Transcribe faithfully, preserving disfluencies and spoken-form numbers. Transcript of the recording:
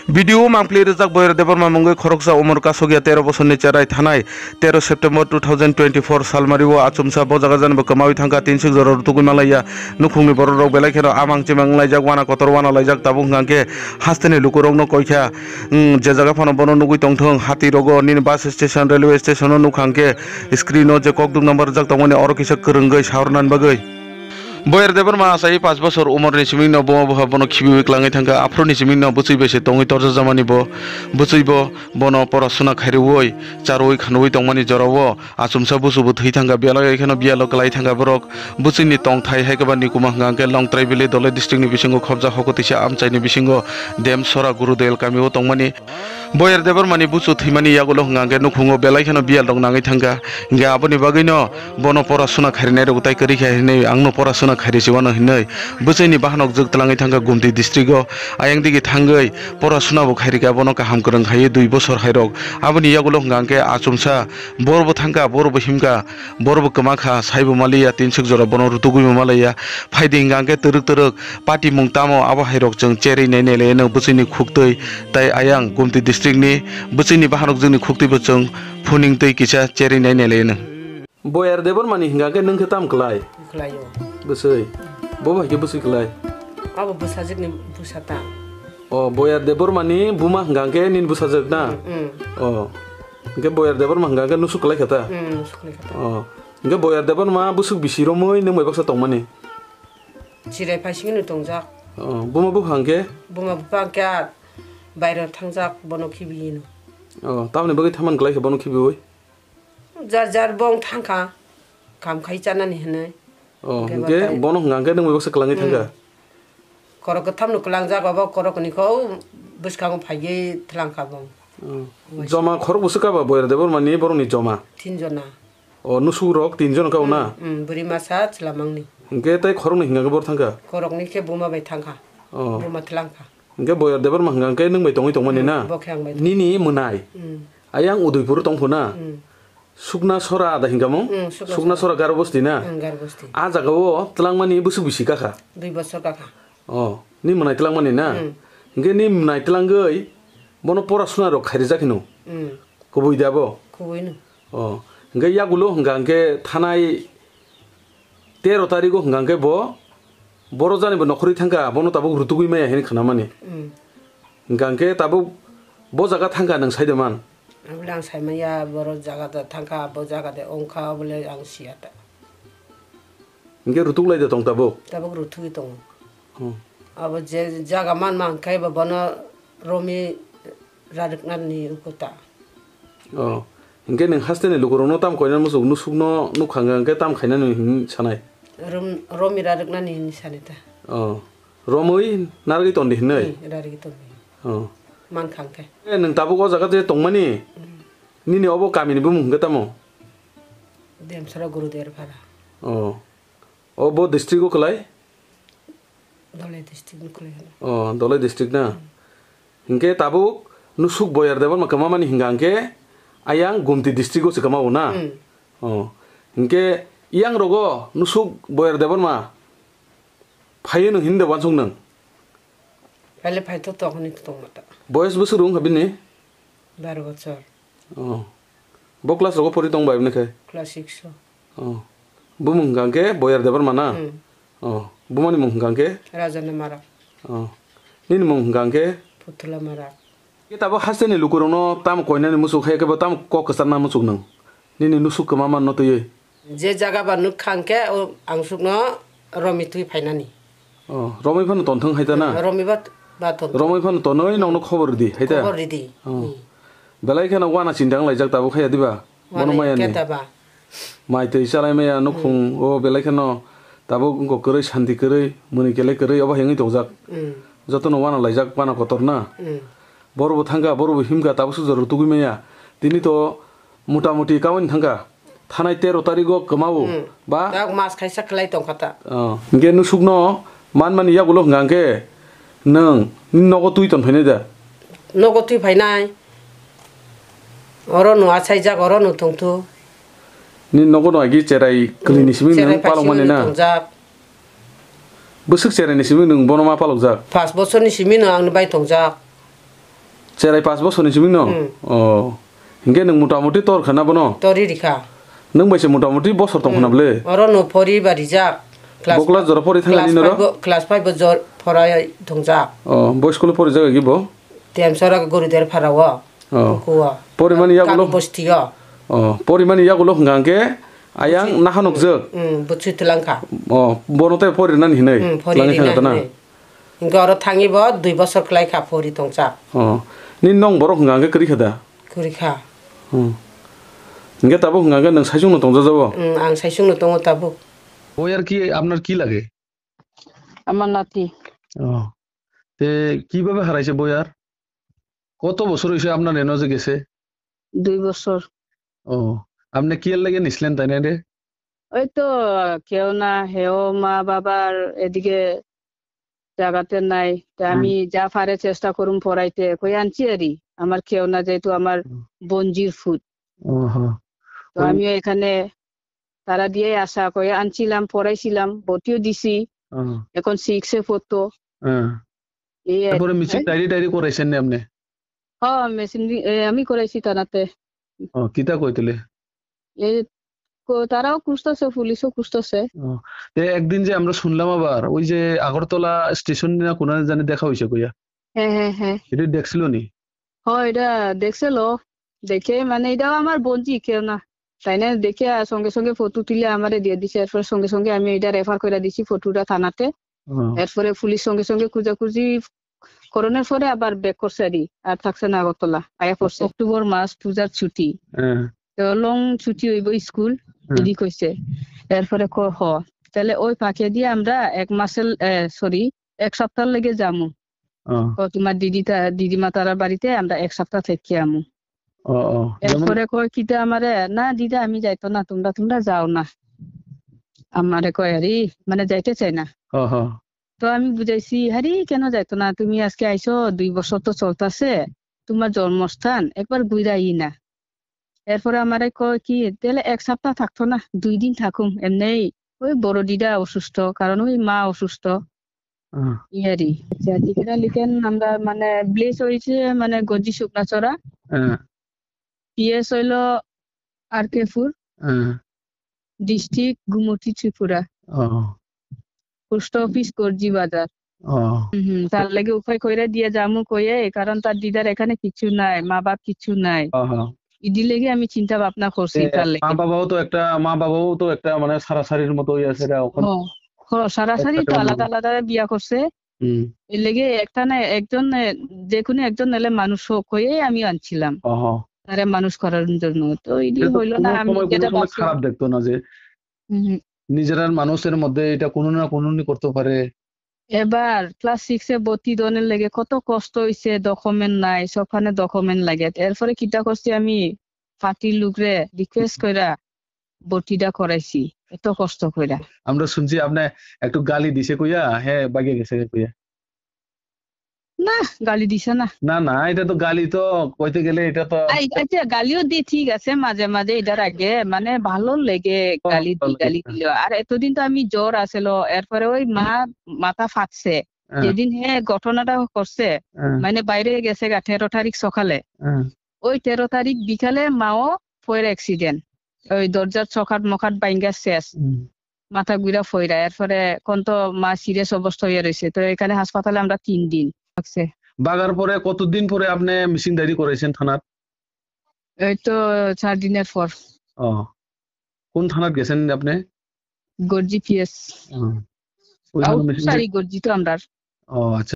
Video o mangpli rijak Boyer Debbarma mungwi khoroksa umor kasokya tero bosorni cherai thanai tero September two thousand twenty-four salmari o achomsa bo jaga jani bo kwmawi thangkha, tinsuk jora rutugwi malaiya nukhungni borok rok belai kheno amang chimang wnglaijak, wana kotor wana laijak, tabuk hwnkha khe hasteni lukurokno koikha, mm, je jaga phano bono nugwi tongthwng, hati rogo nini bus station, railway station o nukha hwnkhe screen o je kokduk number rijak tongmani oro kisa kwrwngwi sahornani bagwi. Boyer Debbarma achai paanch bosor umorni simingno buma buha bono khibiwi klangwi thangkha. Aphuruni simingno bwchwi bai se tongwi torjak jamani bo. Bwchwi bo bono pora suna khairwi charwi khanwi tongmani jorao achomsa busu bo thwi thangkha. Biyalo yakheno biyalo kwlai thangkha borok. Bwchwini tongthai hai kwba ni kuma hwnkha hwnkhe Longtrai Valley Dholai district ni bisingo khobjak hokotwisa amchaini bisingo Demsora Gurudel kamio tongmani. Boyer Debbarmani buchu thwimani yagulo hwnkha hwnkhe nukhungo belai kheno biyal rok nangwi thangkha. Hwnkhe aboni bagwino bono pora suna kharinai rok tai kwrwi kha hinwi, angno pora suna khairi se wano hinwi bwchaini bahanok jwk twlangwi thangkha Gumti district o. Ayang digi thangwi pora suna bo khairikha, bono kaham kwrwng khaiwi dui bosor hai rok. Aboni yagulo hwnkha hwnkhe achomsa bor bo thangkha, bor bo himkha, bor bo kwma kha, saibo maliya, tinsuk jora bono rutugwi bo malaiya. Phaidi hwnkha hwnkhe twrwk twrwk patimung tamo abo hai rok chwng cherwi nai nai laino bwchwini khuktwi tai ayang Gumti district ni bwchwini bahanok jwkni khuktwi bo chwng phuning twi kisa cherwi nai nai laino. Boyer Debbarmani hwnkha khe nwng khe tam kwlai? Kwlaio. Bwswi. Bo bai khe bwswi kwlai? Abo bwsajwkni bwsa ta. O, Boyer Debbarmani buma hwnkha khe nini bwsajwk na? Mm, mm. O. Hwnkhe Boyer Debbarma hwnkha khe nusuk kwlai kha ta? Mm, nusuk kwlai kha ta. O. Hwnkhe Boyer Debbarma bwswk bisi romwi nwng bai baksa tongmani? Chirai phaisingno tongjak. O, buma bupha hwnkhe? Buma bupha hwnkhe a bairo thangjak, bono khibiwi no. O, tamoni bagwi thaman kwlai kha bono khibiwi? Jar jar bong thangkha, kam khai chanani hinwi. O, hwnkhe hwnkhe batai bono hwnkha hwnkhe nwng bai baksa kwlangwi thangkha? Mm. Korok kwthamno kwlangjak, abo korokni kho bwskango phaiwi twlangkha bong. O. Waisa. Joma khorok bwswk kha ba Boyer Debbarmani borokni joma? Tin jona. O, nusuk rok tin jon kha o na? Mm, mm, bwrwi masa chwla mangni. Hwnkhe tei khoroknwi hwnkha khe bor thangkha? Khoroknwi khe buma bai thangkha. O. Buma twlangkha. Hwnkhe Boyer Debbarma hwnkha khe nwng bai tongwi tongmani na? Mm, bo khe ang bai tong- Nini mwnai? Mm. Ayang Udaipur o tongphu na? Mm. Sukna Sora da hinkamung? Mm, Sukna Sukna Sora. Sora Garo Bosti na? Mm, Garo Bosti. A jaga o twlangmani bwswk bisi kakha? Dui bosor kakha. O, ni mwnai twlangmani na? Mm. Hwnkhe ni mwnai twlangwi bono pora suna rok khairijak hino? Mm. Kubui da bo? Kubui no. O, hwnkhe yagulo hwnkha hwnkhe thanai tero tarigo hwnkha hwnkhe bo, boro jani bo nokhorwi thangkha, bono tabuk rutugwi maya hini khnamani. Mm. Hwnkha hwnkhe tabuk bo jaga thangkha nwng saide man? Abole ang saimanya, boro jaga da thangkha, bo jaga de ongkha, abole ang siya ta. Hwnkhe rutuklai de tong tabuk? Tabuk rutugwi tongo. Hmm. Abo je jaga manma hwnkhe bo bono romwi rarwknani ukuta. Oh. Hwnkhe nwng hasteni lukurokno tam koinani muchuk nusukno nukha hwnkhe tam khainani hinwi sanai? Rom-, romwi rarwknani hinwi sanai ta. Oh. Romwi narwgwi tondi hinwi? Hmm, rarwgwi tondi. Oh. Mankha hwnkhe. Eh, nwng tabuk o jaga je tongmani? Hmm. Nini obo kamini bumung hwnkhe tamo? Demsora Guruder Phara. Oh. Obo district o kwlai? Dholai district ni kwlai hwno. Oh, Dholai district na? Hmm. Hinkhe tabuk nusuk Boyer Debbarma kwmamani hinga hinkhe ayang Gumti district o se kwmao na? Hmm. Oh. Hinkhe yang rogo nusuk Boyer Debbarma phaio nwng hinwi da uansuk nwng? Phaile phai to tong hwnwi to tongma ta. Boyes bwswk rwng kha bini? Baro bochor. Oh. Bo class rogo pori tong bai bini khai? Class six o. Oh. Bumung hwnkha hwnkhe Boyer Debbarma na? Hmm. Oh. Bumani mung hwnkha hwnkhe? Rajana Marak. Oh. Nini mung hwnkha hwnkhe? Putula Marak. Khe tabuk hasteni lukurokno tamo koinani muchuk hai khe bo tamo kok kwcharna muchuk nwng? Nini nusuk kwma manno twiwi? Je jaga ba nuk kha hwnkhe o ang sukno romwi twi phainani. Oh, romwi phano tonthwng hai ta na? Hmm, romwi ba, ba tonthwng. Romwi phano tonwi nokno khobor ridi hai ta? Khobor ridi. Oh. Hmm. Belai kheno wana chinta wnglaijak tabuk hai ya diba? Bono mayani. Keta ba. Mai twi chalai maya nukhung o belai kheno tabuk wngkok kwrwi, santi kwrwi, mwnwi kelai kwrwi obo hai wngwi tongjak. Hmm. Jotono wana laijak, wana kotor na. Hmm. Boro bo thangkha, boro bo himkha, tabuk sujaro tugui maya. Tini to mota moti kawan thangkha. Thanai tero tarigo kwmao. Hmm. Ba? Tak mas kaisa khlai tongkha ta. Oh. Hinkhe nusukno manmani yagulo hwnkha hinkhe nwng nini nogo twi ton phainai da? Nogo twi phainai. Oro no achaijak, oro no tongthu. Nini nogo no agi cherai kwlwini simi nwng palokmani na? Cherai phaisingni tongjak. Bwswk cherai ni simi nwng bono ma palokjak? Pas bosorni simi no ang bai tongjak. Cherai pas bosorni simi no? Hmm. Oh. Hinkhe nwng motamuti tor khana bono? Tori rikha. Nwng bai se motamuti bosor tong khana Hmm. ble? Oro no pori ba rijak. Class Bo class jora pori thang class ani noro? five bo, class five bo jor phorai thongjak. Oh, bo school pori jaga ki bo? Temsora Guruder Phara o. Oh. Kuwa. Porimani yagulo? Kami bosti o. Oh, porimani yagulo hwnkha hwnkhe ayang Buchi- naha nukjak? Hmm, buchi twlang kha. Oh, bono tei porinani hinwi Hmm, pori twlangwi rina thangkha tana? hinwi. Hinkhe oro thangwi bo dui bosor kwlai kha pori tongcha. Oh. Nini nong borok hwnkha hwnkhe kwrwi kha da? Kwrwi kha. Hmm. Hinkhe tabuk hwnkha hwnkhe nwng saichung no tongjajago? Hmm, ang saichung no tongo tabuk. ওই আর কি আপনার কি লাগে? আমার নাতি। ও। তে কিভাবে হারাইছে বই আর? কত বছর হইছে আপনার এনো যে গেছে? দুই বছর। ও। আপনি কি এর লাগে নিছিলেন তাই না রে? ওই তো কেউ না, হেও মা বাবার এদিকে জাগাতে নাই। তা হুম। আমি যা পারে চেষ্টা করুম পড়াইতে। কই আনছি আরি। আমার কেউ না, যেহেতু আমার হুম। বঞ্জির ফুত। ওহো। তো ওই আমিও এখানে তারা দিয়ে আশা কই আনছিলাম, পড়াইছিলাম, ভর্তিও দিছি। হুম। এখন সিক্সে পড়তো। হুম। এই আর তারপরে কি। মিছিল ডায়েরি টায়েরি করাইছেন নি আপনি? হ্যাঁ, মেসেঞ্জিং, এ, আমি করাইছি থানাতে। ও, কিতা কইতলে? এ, কো-, তারাও খুঁজতেছে, পুলিশও খুঁজতেছে। ও, তে একদিন যে আমরা শুনলাম আবার, ওই যে আগরতলা স্টেশন না কোন জানি দেখা হইছে কইয়া। হ্যাঁ, হ্যাঁ, হ্যাঁ। এটা দেখছিল নি? হয়, এটা দেখছিল। দেখে মানে এটাও আমার বঞ্জি কেউ না। তাই না? দেখে আর সঙ্গে সঙ্গে ফটো তুলে আমারে দিয়ে দিছে। এরপর সঙ্গে সঙ্গে আমি এটা রেফার করে দিছি ফটোটা থানাতে। ও। এরপরে পুলিশ সঙ্গে সঙ্গে খোঁজাখুঁজি করণের পরে আবার ব্যাক করছে আর কি। আর থাকছে না আগরতলা। আয়া পড়ছে। অক্টোবর মাস পূজার ছুটি। হ্যাঁ। তো লং ছুটি হইব স্কুল, হ্যাঁ। দিদি কইছে। এরপরে ক-, হ। তাহলে ওই ফাঁকে দিয়ে আমরা এক মাসের, এ, সরি, এক সপ্তাহ লেগে যামু। ও। ও, তোমার দিদি তা-, দিদিমা তারার বাড়িতে আমরা এক সপ্তাহ থেকে আমু। ও, ও। যেমন এরপরে কয় কিতা আমারে, "না দিদা, আমি যাইতো না, তোমরা, তোমরা যাও না।" আমারে কয়, "আরে, মানে যাইতে চাই না।" ও, হ। তো আমি বুঝাইছি, "আরে, কেন যাইতো না? তুমি আজকে আইছো, দুই বছর তো চলতাছে, তোমার জন্মস্থান, একবার ঘুরে আই না।" এরপরে আমারে কয় কি, "তাহলে এক সপ্তাহ থাকতো না, দুই দিন থাকুম, এমনি ওই বড় দিদা অসুস্থ, কারণ ওই মা অসুস্থ।" হুম। ইয়ারি। আচ্ছা, ঠিকানা লিখেন, আমরা মানে ব্লেস হয়েছে মানে গজি শুকনাচড়া। হ্যাঁ। পিএস হইলো আরকেপুর। হ্যাঁ। ডিস্ট্রিক্ট গুমতি ত্রিপুরা। ও। পোস্ট অফিস গর্জি বাজার। ও। হুম, হুম, তার লাগি উপায় কইরা দিয়া যামু কইয়ে, কারণ তার দিদার এখানে কিচ্ছু নাই, মা বাপ কিচ্ছু নাই। ও, হ। ইদি লেগে আমি চিন্তা ভাবনা করছি এ, তার লেগে। মা বাবাও তো একটা, মা বাবাও তো একটা মানে সারাসারির মতো হয়ে আছে, এটা ওখানে হ, হ, সারাসারি একসাথে তো মানুষ। আলাদা আলাদা বিয়া করছে। হুম। এর লেগে একটা না একজন, এ, যে কোনো একজন নাইলে মানুষ হোক হয়ে আমি আনছিলাম। ও, হ। তারে মানুষ করার জন্য। তো ইদি এটা তো হইলো না, কোনো আমি সময়, কোনো যেটা সময় ভাবছি খারাপ দেখতো না যে হুম, হুম। নিজেরার মানুষের মধ্যে এটা কোনো না কোনো নি করতে পারে। এবার ক্লাস সিক্স এ ভর্তি দনের লেগে কত কষ্ট হইছে, ডকুমেন্ট নাই, সবখানে ডকুমেন্ট লাগে। এরপরে কিতা করছি আমি, পার্টির লোকরে রিকোয়েস্ট কইরা ভর্তিটা করাইছি, এত কষ্ট কইরা। আমরা শুনছি আপনি একটু গালি দিছে কইয়া, হ্যাঁ, বাগে গেছে কইয়া। না, গালি দিছে না। না, না, এটা তো গালি তো কইতে গেলে এটা তো আই-, আচ্ছা, গালিও দি, ঠিক আছে, মাঝে মাঝে এটার আগে মানে ভালো লেগে ও, গালি ভালো দি, গালি লাগে। দিল। আর এতদিন তো আমি জ্বর আছিল, এরপরে ওই মা মাথা ফাটছে। হ্যাঁ। যেদিন হে ঘটনাটা করছে, হ্যাঁ। মানে বাইরে গেছে গা তেরো তারিখ সকালে। হ্যাঁ। ওই তেরো তারিখ বিকালে মাও ফয়ের অ্যাক্সিডেন্ট। ওই দরজার চকাট মকাট বাইঙ্গা শেষ। হুম। মাথা ঘুরা ফইরা, এরপরে কোন তো মা সিরিয়াস অবস্থা হয়ে রয়েছে, তো এখানে হাসপাতালে আমরা তিন দিন থাকছে। বাগার পরে কতদিন পরে আপনি মিসিং ডায়েরি করেছেন থানাত? এই তো চার দিনের পর। ও, কোন থানাত গেছেন আপনি? গর্জি পিএস। ও। ওইখানে মিসিং আউটসাইড ডায়েরি গর্জি তো আমরা। ও, আচ্ছা।